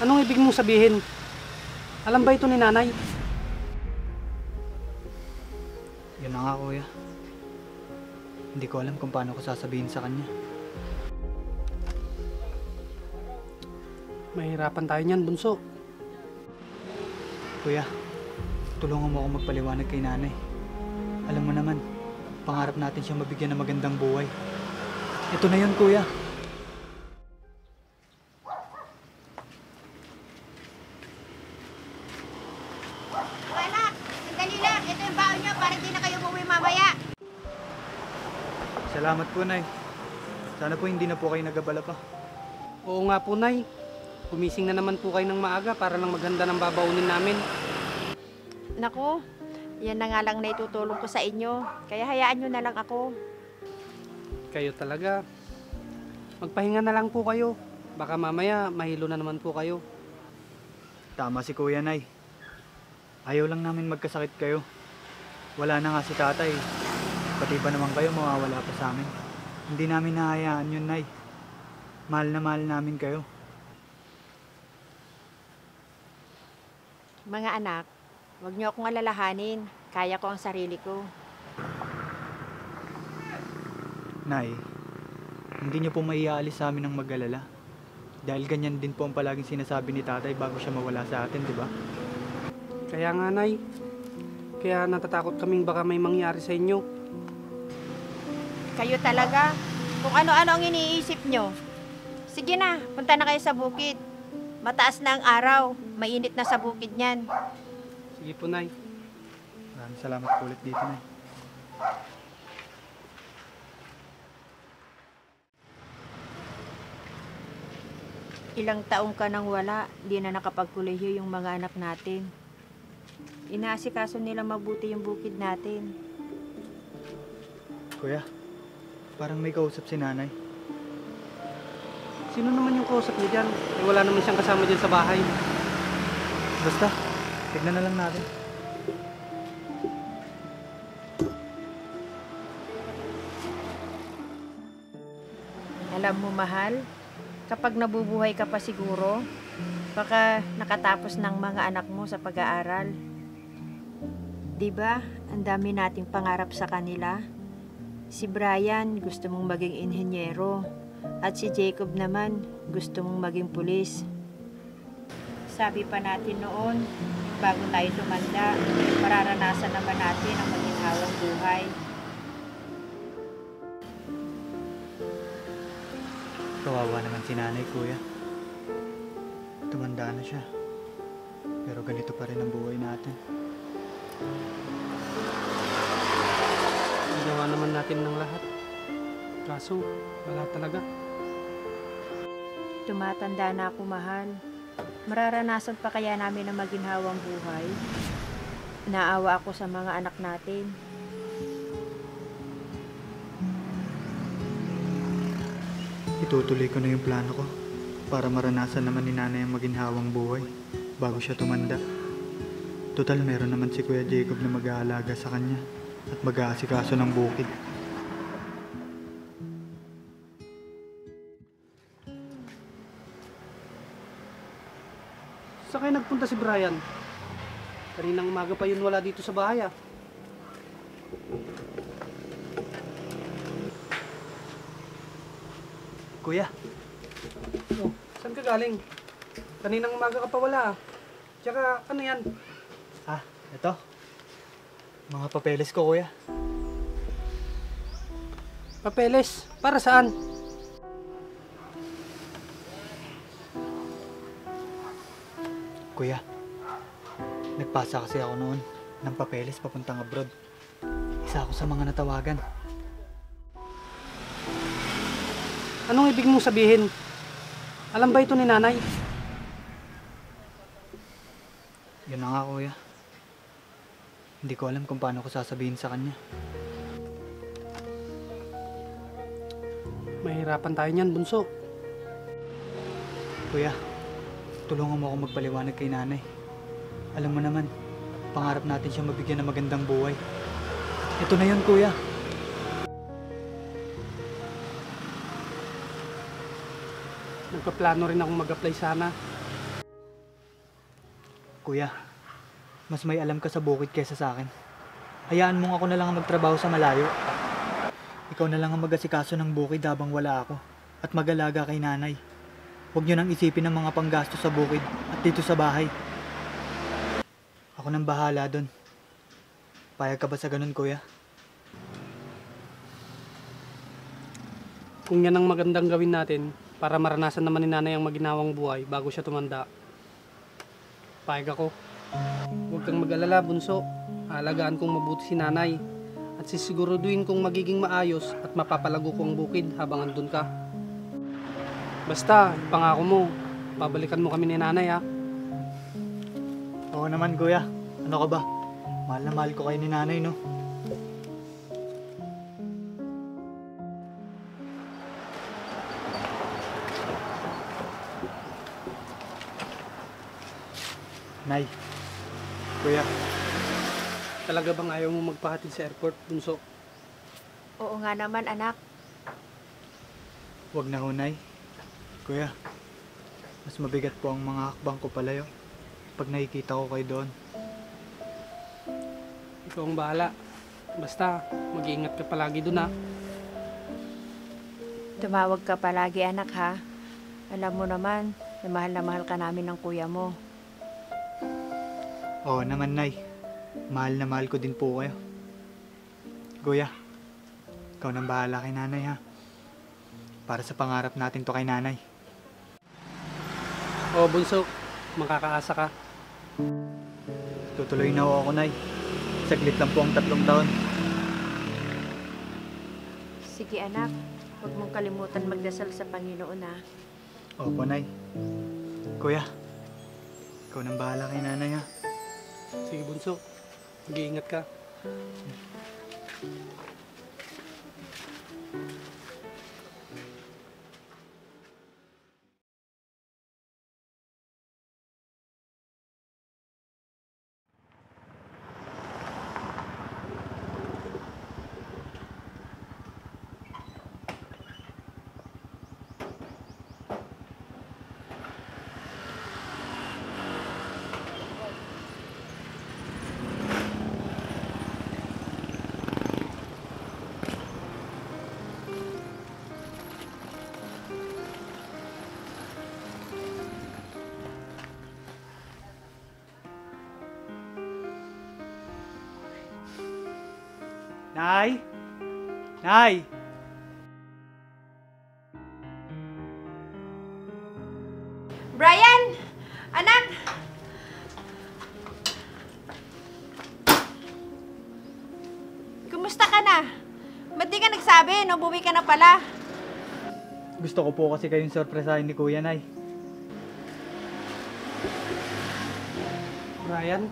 Anong ibig mong sabihin? Alam ba ito ni nanay? Yun na nga kuya. Hindi ko alam kung paano ko sasabihin sa kanya. Mahirapan tayo niyan, bunso. Kuya, tulungan mo ako magpaliwanag kay nanay. Alam mo naman, pangarap natin siyang mabigyan ng magandang buhay. Ito na yun kuya. Anak, sandali lang. Ito yung baon nyo para di na kayo umuwi mamaya. Salamat po, Nay. Sana po hindi na po kayo nagabala pa. Oo nga po, Nay. Gumising na naman po kayo ng maaga para lang maganda ng babaunin namin. Naku, yan na nga lang na itutulong ko sa inyo. Kaya hayaan nyo na lang ako. Kayo talaga. Magpahinga na lang po kayo. Baka mamaya mahilo na naman po kayo. Tama si Kuya, Nay. Ayaw lang namin magkasakit kayo. Wala na nga si tatay. Pati ba naman kayo mawawala pa sa amin? Hindi namin nahayaan yun, Nay. Mahal na mahal namin kayo. Mga anak, huwag nyo akong alalahanin. Kaya ko ang sarili ko. Nay, hindi niyo po maiaalis sa amin ng mag-alala. Dahil ganyan din po ang palaging sinasabi ni tatay bago siya mawala sa atin, di ba? Kaya nga, Nay. Kaya natatakot kaming baka may mangyari sa inyo. Kayo talaga, kung ano-ano ang iniisip nyo. Sige na, punta na kayo sa bukid. Mataas na ang araw, mainit na sa bukid niyan. Sige po, Nay. Maraming salamat po ulit dito, Nay. Ilang taong ka nang wala, di na nakapagkolehiyo yung mga anak natin. Inaasikaso nila mabuti yung bukid natin. Kuya, parang may kausap si nanay. Sino naman yung kausap niyo dyan? Wala naman siyang kasama dyan sa bahay. Basta, tignan na lang natin. Alam mo, mahal, kapag nabubuhay ka pa siguro, baka nakatapos ng mga anak mo sa pag-aaral. Diba, ang dami nating pangarap sa kanila. Si Brian gusto mong maging inhenyero, at si Jacob naman gusto mong maging pulis. Sabi pa natin noon, bago tayo tumanda, mararanasan naman natin ang maginhawang buhay. Kawawa naman si nanay, kuya. Tumanda na siya. Pero ganito pa rin ang buhay natin. Ginawa naman natin ng lahat. Kaso, wala talaga. Tumatanda na ako, mahal. Mararanasan pa kaya namin ang maginhawang buhay? Naawa ako sa mga anak natin. Itutuloy ko na yung plano ko para maranasan naman ni nanay ang maginhawang buhay bago siya tumanda. Total, meron naman si Kuya Jacob na mag-aalaga sa kanya at mag-aasikaso ng bukid. Saan kayo nagpunta si Brian? Kaninang umaga pa yun wala dito sa bahay ah. Kuya, Oh, saan ka galing? Kaninang umaga ka pa wala ah. Tsaka ano yan? ito. Mga papeles ko, kuya. Papeles? Para saan? Kuya, nagpasa kasi ako noon ng papeles papuntang abroad. Isa ako sa mga natawagan. Anong ibig mong sabihin? Alam ba ito ni nanay? Yun na nga, kuya. Hindi ko alam kung paano ko sasabihin sa kanya. Mahirapan tayo niyan, bunso. Kuya, tulungan mo ako magpaliwanag kay nanay. Alam mo naman, pangarap natin siyang mabigyan ng magandang buhay. Ito na yun, kuya. Nagpaplano rin akong mag-apply sana. Kuya, mas may alam ka sa bukid kaysa sa akin. Hayaan mong ako na lang ang magtrabaho sa malayo. Ikaw na lang ang mag-asikaso ng bukid habang wala ako at mag-alaga kay nanay. Huwag niyo nang isipin ang mga panggastos sa bukid at dito sa bahay. Ako nang bahala doon. Payag ka ba sa ganun, kuya? Kung yan ang magandang gawin natin para maranasan naman ni nanay ang maginawang buhay bago siya tumanda, payag ako. Huwag kang mag-alala, bunso. Aalagaan kong mabuti si nanay at sisiguraduhin kong magiging maayos at mapapalago ko ang bukid habang andun ka. Basta, pangako mo, babalikan mo kami ni nanay ha. Oo naman, kuya. Ano ka ba? Mahal na mahal ko kayo ni nanay, no? Nay, kuya, Talaga bang ayaw mo magpahatid sa airport, bunso? Oo nga naman, anak. wag na ho, Nay. Kuya, mas mabigat po ang mga hakbang ko palayo pag nakikita ko kayo doon. Ikaw ang bahala. Basta, mag-iingat ka palagi dun ha. Tumawag ka palagi, anak, ha? Alam mo naman, na mahal ka namin ng kuya mo. Oo naman, Nay. Mahal na mahal ko din po kayo. Kuya, ikaw nang bahala kay nanay, ha? Para sa pangarap natin to kay nanay. O bunso, makakaasa ka. Tutuloy na ho ako, Nay. Saglit lang po ang 3 taon. Sige, anak. Huwag mong kalimutan magdasal sa Panginoon, ha? Opo, Nay. Kuya, ikaw nang bahala kay nanay, ha? Sige bunso, mag-iingat ka. Nay! Nay! Brian! Anak! Kumusta ka na? Ba't di ka nagsabi? Nabuwi ka na pala. Gusto ko po kasi kayong sorpresahin ni Kuya, Nay. Brian?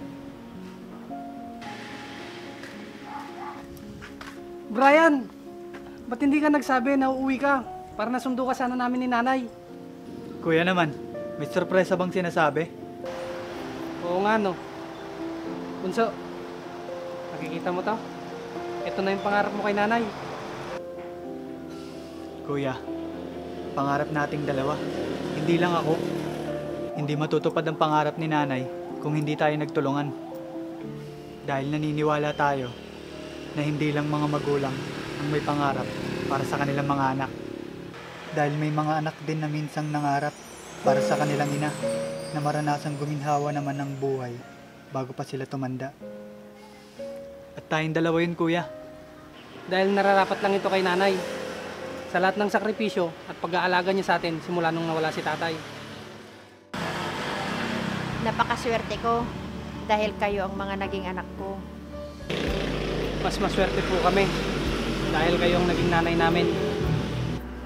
Brian! Ba't hindi ka nagsabi na uuwi ka? Para nasundo ka sana namin ni nanay. Kuya naman, may sorpresa bang sinasabi? Oo nga no. Bunso, nakikita mo to? Ito na yung pangarap mo kay nanay. Kuya, pangarap nating dalawa. Hindi lang ako. Hindi matutupad ang pangarap ni nanay kung hindi tayo nagtulungan. Dahil naniniwala tayo na hindi lang mga magulang ang may pangarap para sa kanilang mga anak. Dahil may mga anak din na minsang nangarap para sa kanilang ina na maranasang guminhawa naman ng buhay bago pa sila tumanda. At tayong dalawa yun, kuya. Dahil nararapat lang ito kay nanay. Sa lahat ng sakripisyo at pag-aalaga niya sa atin simula nung nawala si tatay. Napakaswerte ko dahil kayo ang mga naging anak ko. Mas maswerte po kami dahil kayong naging nanay namin.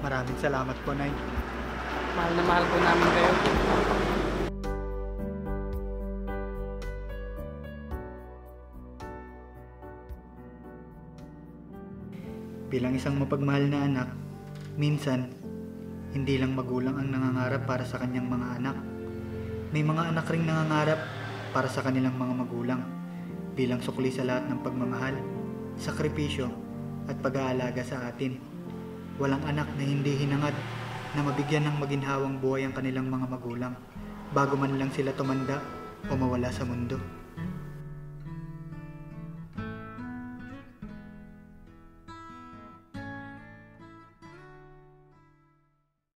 Maraming salamat po, Nay. Mahal na mahal po namin kayo. Bilang isang mapagmahal na anak, minsan, hindi lang magulang ang nangangarap para sa kanyang mga anak. May mga anak ring nangangarap para sa kanilang mga magulang bilang sukli sa lahat ng pagmamahal, sakripisyo at pag-aalaga sa atin. Walang anak na hindi hinangad na mabigyan ng maginhawang buhay ang kanilang mga magulang bago man lang sila tumanda o mawala sa mundo.